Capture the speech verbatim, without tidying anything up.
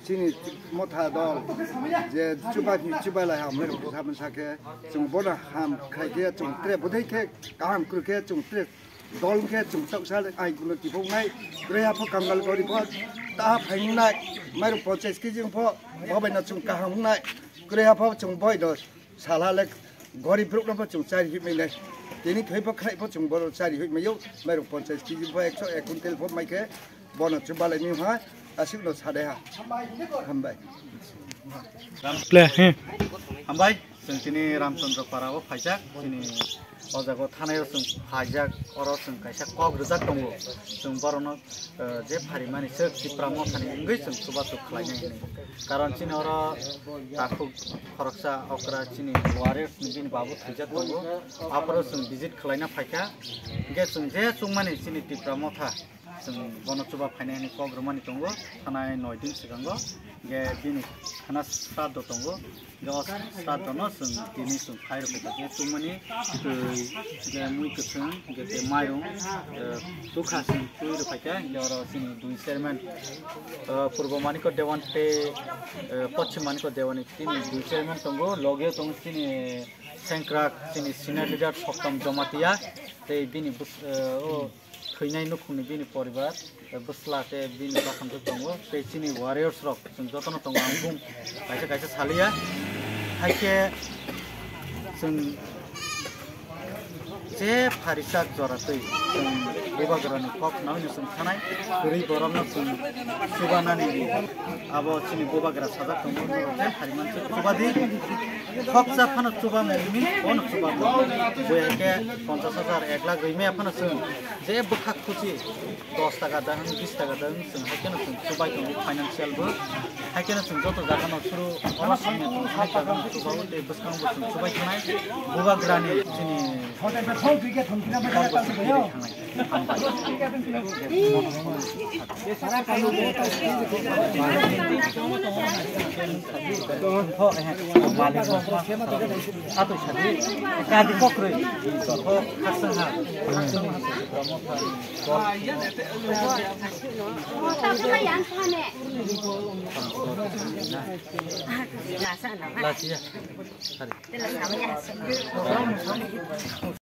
Chini motha dol je chuba ni chuba lai ham le sa sa khe, chwng bono ham khai khe, chwng tre bodei khe, kaham kwrwi khe, chwng tre dol khe, chwng chausa le ai gulo tibok nai, kwrwi ha pho kangal gori pho, ta ha phaingnai, mairung ponchais kg pho, bobai no chwng kaham wngnai, kwrwi ha pho chwng boi dos. Sala le gorib rok no bo chwng chari hoi mai nai. Tini thoi bo khlai bo chwng boro chari hoi mai yo. Mairung ponchais kg bo ekso ek kuntel bo mai khe bono chwng balai mi ha. Aswk no sade ha. Hambai. Ple, he. Hambai. Chwng tini Ramchandra Para o phaijak. Tini o jaga o thanai o chwng phaijak. Oro chwng kaisa kok rijak tongo. Chwng boro no eh, je pharimani swk Tipra mothani wngwi chwng chubachu khlainai hwnwi. Karon chini oro takhuk khoroksa okra chini warriors ni bini babu thwijak tongo. Aphuru chwng visit khlaina phaikha. Hinkhe chwng je chukmani chini Tipra motha chwng bono chuba phainai hwnwi kok rwmani tongo. Thanai noi din swkango. Hinkhe bini khana sraddho tongo. Hinkhe o sraddhono chwng tini chwng phai rwkha khe chukmani twi, hinkhe mui kwthwng, hinkhe tei mairung, eh, tukha chwng twi rwkha khe, hinkhe oro chini dui chairman, eh, Purbo Manikya Dewan tei, eh, Poschim Manikya Dewan ni chini dui chairman tongo, loge tongo chini sengkrak, chini senior leader Soktam Jamatia, tei bini bus-, eh, o thwinai nukhungni bini poribar, eh, bwsla tei bini bwskango tongo, tei chini warriors rok chwng jotono tongo, ang bung kaisa kaisa saliya. Haikhe chwng je pharijak jora twi chwng bubagrani kok naui no chwng thanai, kwrwi borokno chwng chubanani abo chini bubagra sajak tongo, norok je phariman chwng chubadi, khoksa phano chubamung min bono chubamung. Bui haikhe ponchas hajar, ek lakh rwi maya phano chwng je bwkha khuchi dos taka da wng, bis taka da wng, chwng hai kheno chwng chubai tongo, financial bo. Hai kheno chwng joto jaga no suru oro songni chwng hai jaga no chubai tei bwskango bo chwng chubai thangnai. Bubagrani chini kok bo chwng kiri thangnai. Hambai.